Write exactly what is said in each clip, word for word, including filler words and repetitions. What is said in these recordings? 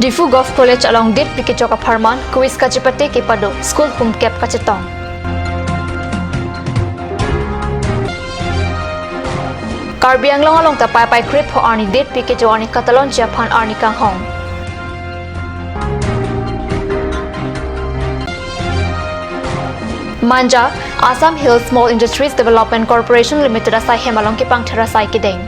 Diphu Govt College along ditpi kechok apharman, quiz kachepate kepado, school humkep kachetong. Karbi Anglong along ta Paipai krepho arni ditpi kechok arni katalonji aphan arni kanghong. Manja, Assam Hill Small Industries Development Corporation Limited asai hem along kepangthir asai kedeng.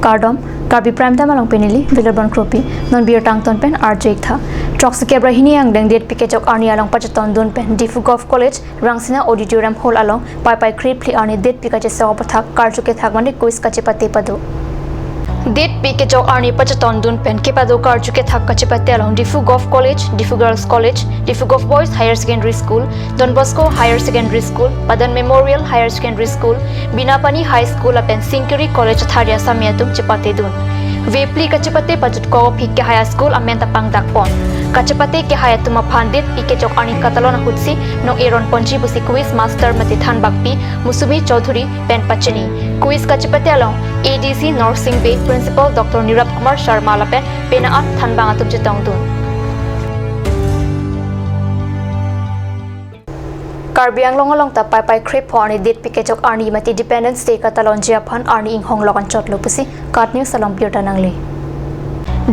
Kardom, Karbi Prime Time along pini neli Vilabon Kropi, non birta angton pen arju-ik tha. Throksi kep ra hini angdeng ditpi kechok arni along pachetondun pen Diphu Govt College, Rangsina Auditorium Hall along Paipai krepho arni ditpi kachesong aputhak karju kethak mane quiz kachepate pado. Ditpi kechok arni pachetondun pen kepado karju kethak kachepate along Diphu Govt College, Diphu Girls College, Diphu Govt Boys Higher Secondary School, Don Bosco Higher Secondary School, Padan Memorial Higher Secondary School, Binapani High School lapen Singkiri College athari asami atum chepatedun. Vepli kachepate pajutkok aphi kehai a-school amen ta pangdakpon. Kachepate kehai atum aphan ditpi kechok arni katalon ahutsi nong-e ronponji pusi quiz master mate thanbakpi Musumi Chowdhury pen pachini. Quiz kachepate along A D C Norsing Bey, Principal Doctor Nirab Kumar Sharma lapen pena an thanbang atum chetongdun. Karbi Anglong along ta Paipai krepho arni ditpi kechok arni mate Independence Day katalonji aphan arni inghong lok anchotlo pusi KAT News along birta nangle.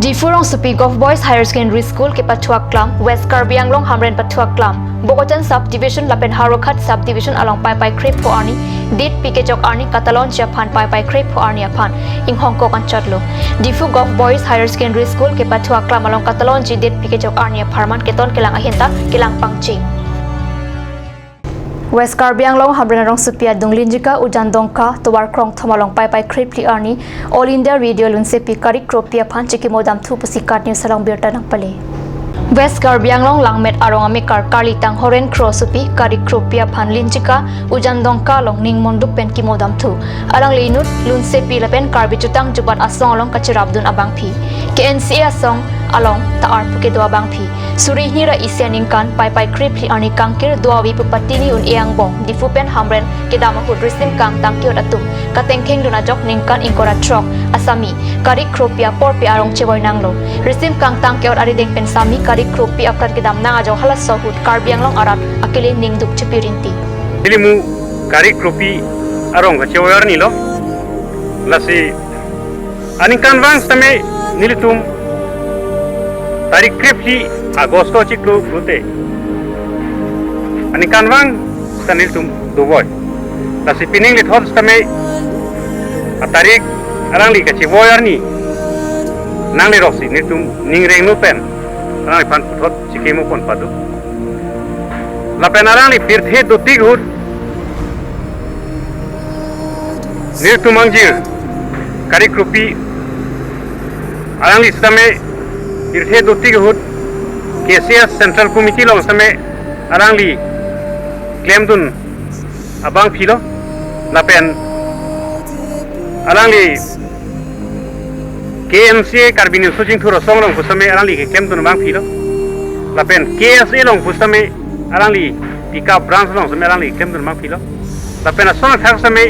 Diphu rongsopi Govt Boys Higher Secondary School kepathu aklam, West Karbi Anglong Hamren pathu aklam, Bokajan Sub Division lapen Howraghat Sub Division along Paipai krepho arni ditpi kechok arni katalonji aphan Paipai krepho arni aphan inghong kok anchotlo. Diphu Govt Boys Higher Secondary School kepathu aklam along katalonji ditpi kechok arni apharman keton kelang ahin ta kelang pangcheng. West Karbi Anglong Hamren arongsopi adung Linjika Ujan Dongka tovar krongthom along Paipai krepho arni All India Radio Lunsepi Karik Kropi aphan chikimo damthu pusi KAT News along birta nangpale. West Karbi Anglong Langmet arong amekar Karlitang Horen Krosopi Karik Kropi aphan Linjika Ujan Dongka along ning monduk pen kimo damthu. Alangli inut Lunsepi lapen Karbi Jutang Jubat Asong along kacherapdun abangpi, K N C A asong along ta arpu kedo abangpi. Suri hini ra isi aningkan Paipai krepho arni kangkir do-avi pu patini un-e angbong Diphu pen Hamren kedam ahut risim kangtang ke-ot atum katengkhengdun ajok ningkan ingkoi ra throk asami Karik Kropi apor pi arong chevoi nanglo. Risim kangtang ke-ot arideng pen sami Karik Kropi apran kedam nang ajok halaso ahut Karbi Anglong arat akele ningduk chepi rinti. Ilimu Karik Kropi arong kachevoi arni lo. Lasi aningkanvang sitame nelitum tarik krepho August chiklo pulote aningkanvang sita nelitum dovoi. Lasi pining lethot sitame atarik alangli kachevoi arni nangleroksi nelitum ning rengno pen alangliphan puthot chikimo pon pado. Lapen alangli pirthe dotik ahut nelitum angjir Karik Kropi alangli sitame pirthe dotik ahut K C S Central Committee along sitame alangli klemdun abangpi lo. Lapen alangli K N C A Karbi Ningso Chingthur Asong along pusitame alangli keklemdun abangpi lo. Lapen K S A along pusitame alangli Pika Branch along sitame alangli keklemdun abangpi lo. Lapen ason athak sitame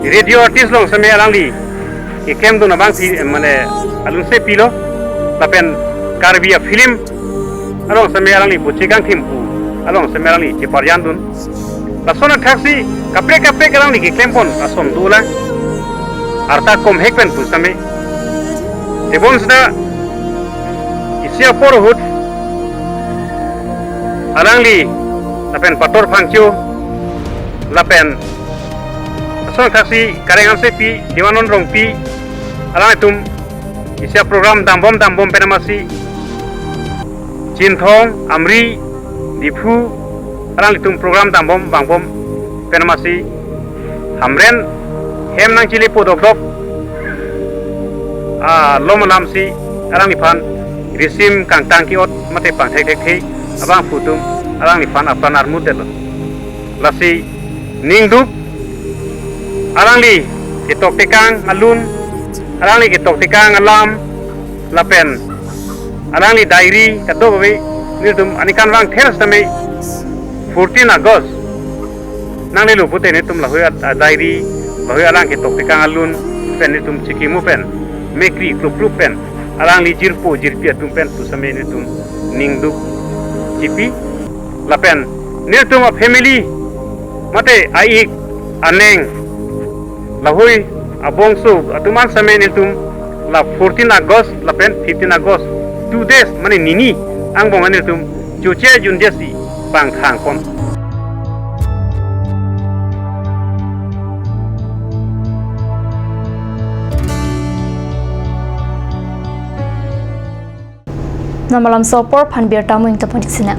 radio artist along sitame alangli keklemdun abangpi, mane alunsepi lo. Lapen Karbi a-film along sitame alangli puche kangthim pu along sitame alangli cheparjandun. Lason athaksi kaprek kaprek alangli keklempon ason dolang. Arta komhek pen pusitame. Tebonsita isi apor ahut alangli lapen Pator Phangcho lapen ason athaksi Kareng Hansepi, Devanon Rongpi, alanglitum isi aprogram dambom dambom pen amatsi Chinthong, Amri, Diphu, alanglitum program dambom vangbom pen amatsi Hamren hem nangchelepo dokdok alom alamsi alangliphan risim kangtang ke-ot mate pangthekthekthe abangphu atum alangliphan apran armut detlo. Lasi ningduk alangli ketok tekang alun, alangli ketok tekang alam, lapen alangli diary kadokave nelitum aningkanvang thel sitame fourteen August nanglelo pute nelitum lahei a, a diary, lahei alang ketok tekang alun, pen nelitum chikimo pen, mekri kluk kluk pen, alangli jirpo jirpi atum pen pusitame nelitum ningduk chipi, lapen nelitum a-family mate a-ik aneng, lahui abongso atum an sitame nelitum la fourteen August lapen fifteen August, two days mane nini angbong an nelitum choche junjesi pangthang pon. Non malomso apor aphan birta mo ingtapon sina.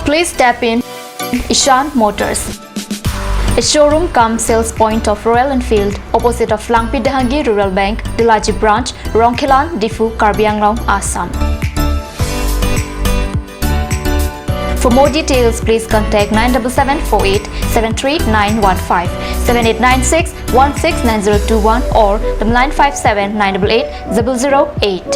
Please step in Ishan Motors, a showroom cum sales point of Royal Enfield, opposite of Langpi Dehangi Rural Bank, Dulaji Branch, Rongkhelan, Diphu, Karbi Anglong, Assam. For more details, please contact nine double seven four eight seven three nine one five, seven eight nine six one six nine zero two one or the nine five seven nine double eight zero zero eight.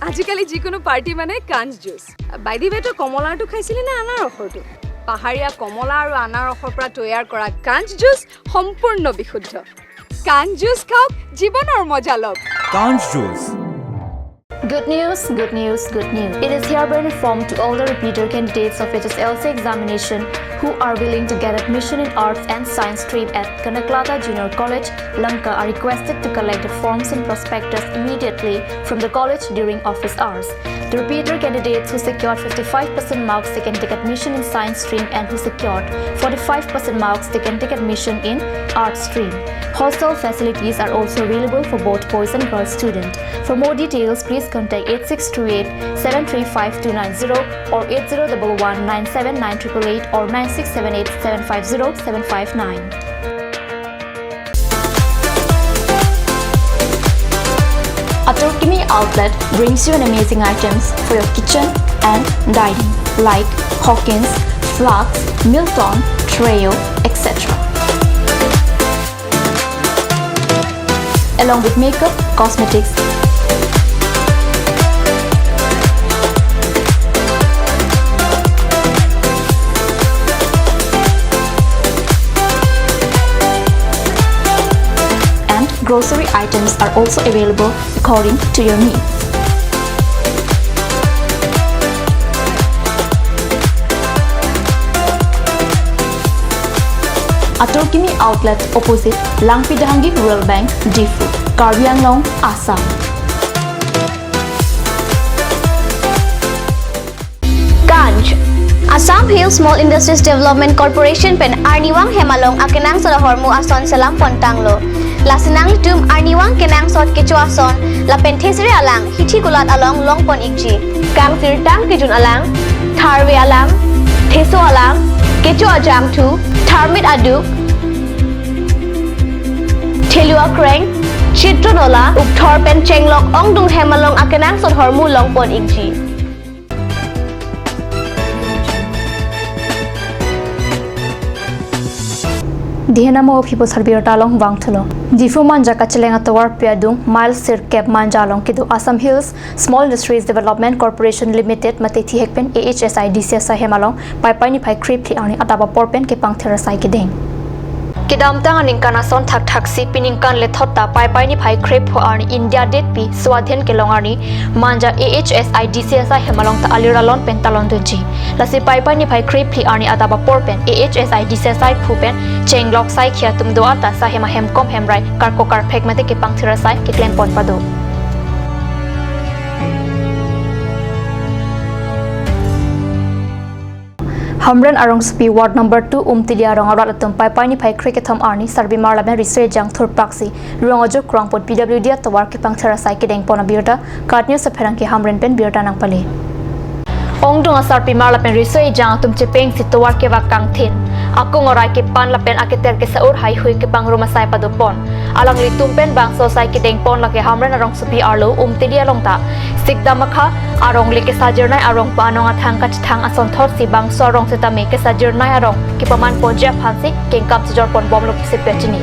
আজিকালি যিকোনো পাৰ্টি মানে কাঞ্চ juice. By the ৱে, তই কমলাৰটো খাইছিলি নে আনাৰসৰটো? পাহাৰীয়া কমলা আৰু আনাৰসৰ পৰা তৈয়াৰ কৰা কাঞ্চ জুচ সম্পূৰ্ণ বিশুদ্ধ। কাঞ্চ জুচ খাওক, জীৱনৰ মজা লওক। Kanch juice. Good news, good news, good news. It is hereby informed to all the repeater candidates of H S L C examination who are willing to get admission in Arts and Science stream at Kanaklata Junior College, Lanka are requested to collect the forms and prospectus immediately from the college during office hours. The repeater candidates who secured fifty-five percent marks, they can take admission in science stream, and who secured forty-five percent marks, they can take admission in arts stream. Hostel facilities are also available for both boys and girls student. For more details, please contact eight six two eight seven three five two nine zero or eight zero double one nine seven nine triple eight or nine six seven eight seven five zero seven five nine. Atur Kimi Outlet brings you an amazing items for your kitchen and dining, like Hawkins, Flax, Milton, Treo, et cetera. Along with makeup, cosmetics, and grocery items are also available according to your needs. Atur Kimi Outlet, opposite Langpi Dehangi Rural Bank, Diphu, Karbi Anglong, Assam. Kanch. Assam Hill Small Industries Development Corporation pen arnivang hem along akenangsot ahormu ason selam pontanglo. Lasi nanglitum arnivang kenangsot kecho ason lapen thesere alang hithi kulat along longpon ikji. Kangsirtang kejun alang, tharve alang, theso alang, kecho ajangthu, tharmit aduk, thelu akreng, chitro nola, ukthor pen chenglok ongdung hem along akenangsot ahormu longpon ikji. Dihena mo phipo sarbirta along vangthulo. Diphu Manja kacheleng atovarpi adung mile sirkep Manja along kedo Assam Hills Small Industries Development Corporation Limited mate thihek pen A H S I D C S I hem along Paipai niphai krephli arni adap apor pen kepangthir asai kedeng. Kedamtang aningkan ason thakthaksi pi ningkan lethot ta Paipai niphai krepho arni India detpi Swadhin kelong arni Manja A H S I D C S I hem along ta alir alon pen talon dunji. Lasi Paipai niphai krephli arni adap apor pen A H S I D C S I phu pen chenglok saikhi atum do-an ta sahem ahem kom hemrai karko karphek mate kepangthir asai keklem pon pado. Hamren arongsopi Ward number two Umtili arong arat atum Paipai niphai krekethom arni sarbimar lapen riso ejang thurpaksi rong ajuk krongpon P W D atovar kepangthir asai kedeng pon abirta KAT News apherangke Hamren pen birta nangpale. Ongdung asarbimar lapen riso ejang atum chepengsi tovar kevak kangthin, akung orai kepan lapen aketer kesa-ur haihui kepangrum asai padopon. Alanglitum pen bangso asai kedeng pon lake Hamren arongsopi arlo Umtili along ta Sikdamakha arong le kesajirnai arong pa anong athang kachethang ason thotsi bangso arong setame kesajirnai arong kepaman ponji aphansi kengkam chejor pon bomlo pusi pachini.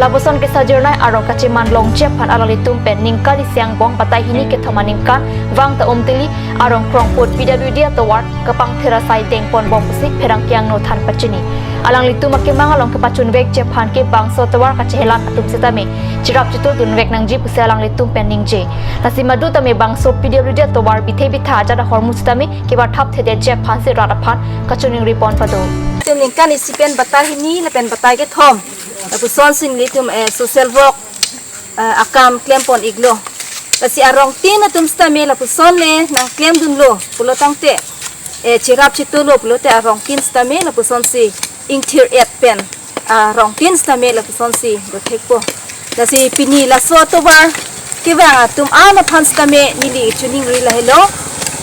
Lapuson kesajirnei arong kacheman longji aphan alanglitum pen ningkan isi angbong batai hini kethom aningkan vang ta Umtili arong krongput P W D atovar kapangthir asai dengponbom pusi pherangke angno than pachini. Alanglitum akemang along kepachunvekji aphan ke bangso atovar kachehelan atum sitame cherap chetudunvek nangji pusi alanglitum pen ningje. Lasi madu tame bangso P W D atovar bithe bitha ajat ahormu sitame kebarthap thedetji aphansi rat aphan kachiningri pon pado. Itum ningkan isi pen batai hini lapen batai kethom lapusonsi nelitum, eh, social work, eh, akam klempon iklo. Lasi arongtin atum sitame lapuson le nangklemdunlo pulo tangte, eh, cherap chetulo pulote arongtin sitame lapusonsi ingthir-et pen, ah, arongtin sitame lapusonsi dothekpo. Lasi pini laso atovar kevang atum an aphan sitame neli chiningri lahelo.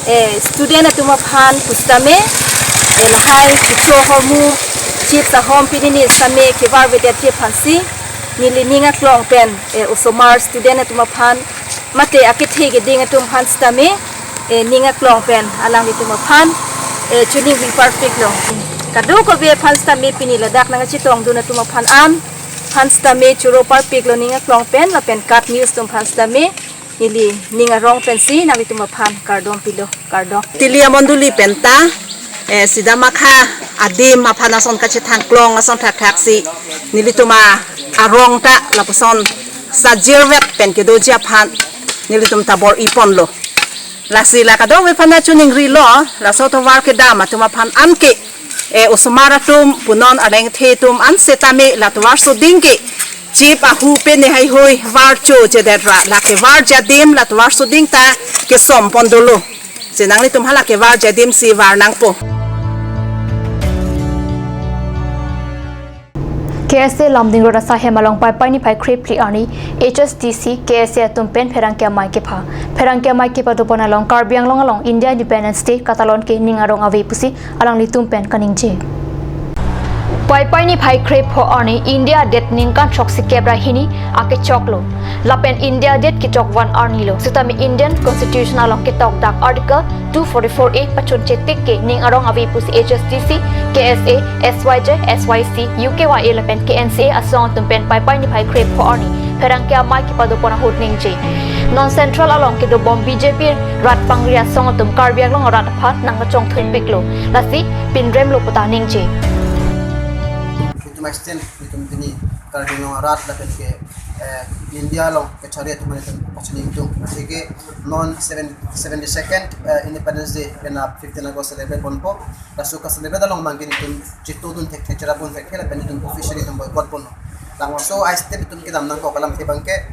Eh, student atum aphan pusitame, eh, lahai kecho ahormu, chips ahom pini ni sitame kevarvedetji aphansi neli ning aklong pen, eh, osomar student atum aphan mate akethe keding atum aphan sitame, eh, ning aklong pen alanglitum aphan, eh, chiningri parpiklo. Kadokave aphan sitame pini ladak nangkachetongdun atum aphan an aphan sitame choro parpiklo ning aklong pen lapen KAT News atum aphan sitame neli ning arong pensi nanglitum aphan kardom pilo, kardom. Tili amondoli penta, eh, Sidamakha adim aphan ason kachethangklong ason thakthaksi nelitum arong ta lapuson sajirvet pen kedoji aphan nelitum ta bor-iponlo. Lasi la kadokave aphan ta chiningrilo, laso atovar kedam atum aphan anke, eh, osomar atum punon arlengthe atum an setame la atovar soding ke chip ahu pene heihui varcho chedet ra, lake varji adim la atovar soding ta kesompon dolo. Chenang nelitum hala kevarji adimsi var nangpo. K S A Lumding Road asahem along Paipai niphai kre phli arni H S D C K S A atum pen pherangke amei kepha. Pherangke amei kepadopon along Karbi Anglong along India Independence Day katalon ke ning arong ave pusi alanglitum pen kaningje. Paipai niphai kre pho arni India adet ningkan throksi kep ra hini akechoklo. Lapen India adet kechok van arnilo. Sitame Indian Constitution along ketokdak Article two forty-four A pachunche tik ke ning arong ave pusi H S D C, K S A, S Y J, S Y C, U K Y A lapen K N C A asong atum pen Paipai niphai kre pho arni pherangke amei kepadopon ahut ningje. Non Central along kedobom B J P rat pangri asong atum Karbi Anglong arat aphan nangkachongthunpiklo. Lasi pinremlo puta ningje. Itum extend, itum pini Karbi Anglong arat lapen ke, eh, India along kachari atum itum pachini itum. Lasi ke non seven, seventy-second, eh, Independence Day penap fifteen August celebrate ponpo. Laso ka-celebrate along abang ke nelitum chitudun thekthe, cherapdun thekthe lapen nelitum officially itum boycott ponlo. Labangso a-step itum kedam nangkok alamthe abang ke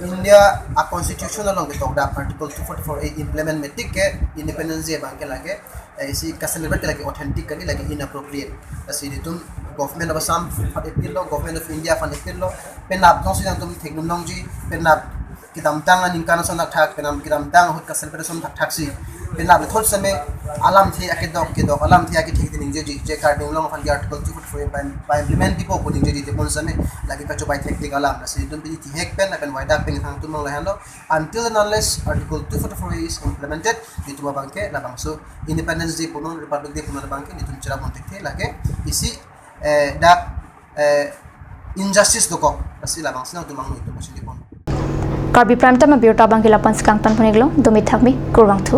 India a-constitution along ketokdak Article two forty-four A implement me tik ke Independence Day abang ke lake, eh, isi ka-celebrate ke lake authentic kali, lake inappropriate. Lasi nelitum Government of Assam aphan appeal lo, Government of India aphan appeal lo, penap jongsi nangtum thekdun longji, penap kedamtang aningkan ason thakthak, penap kedamtang ahut ka-celebrate ason thakthaksi penap lethot seme alamthe akedok kedok, alamthe akethe ningjeji, je Karbi Anglong aphan ke Article two forty-four A pa-, pa-implement pipo pu ningjeji, je pon seme lake kachobai thektik alam. Lasi nelitum pini thihek pen lapen waidak pen thangtum mang lahenlo, until and unless Article two forty-four A is implemented, nelitum abang ke labangso Independence Day punon, Republic Day punon abang ke nelitum cherapdun thekthe, lake isi, eh, dak, eh, injustice dokok, lasi labangsi nangtum angno itum pachini pon. Karbi Prime Time abirta abang ke lapu-an si kangton pon-iklo, dome thakme, kurvangthu.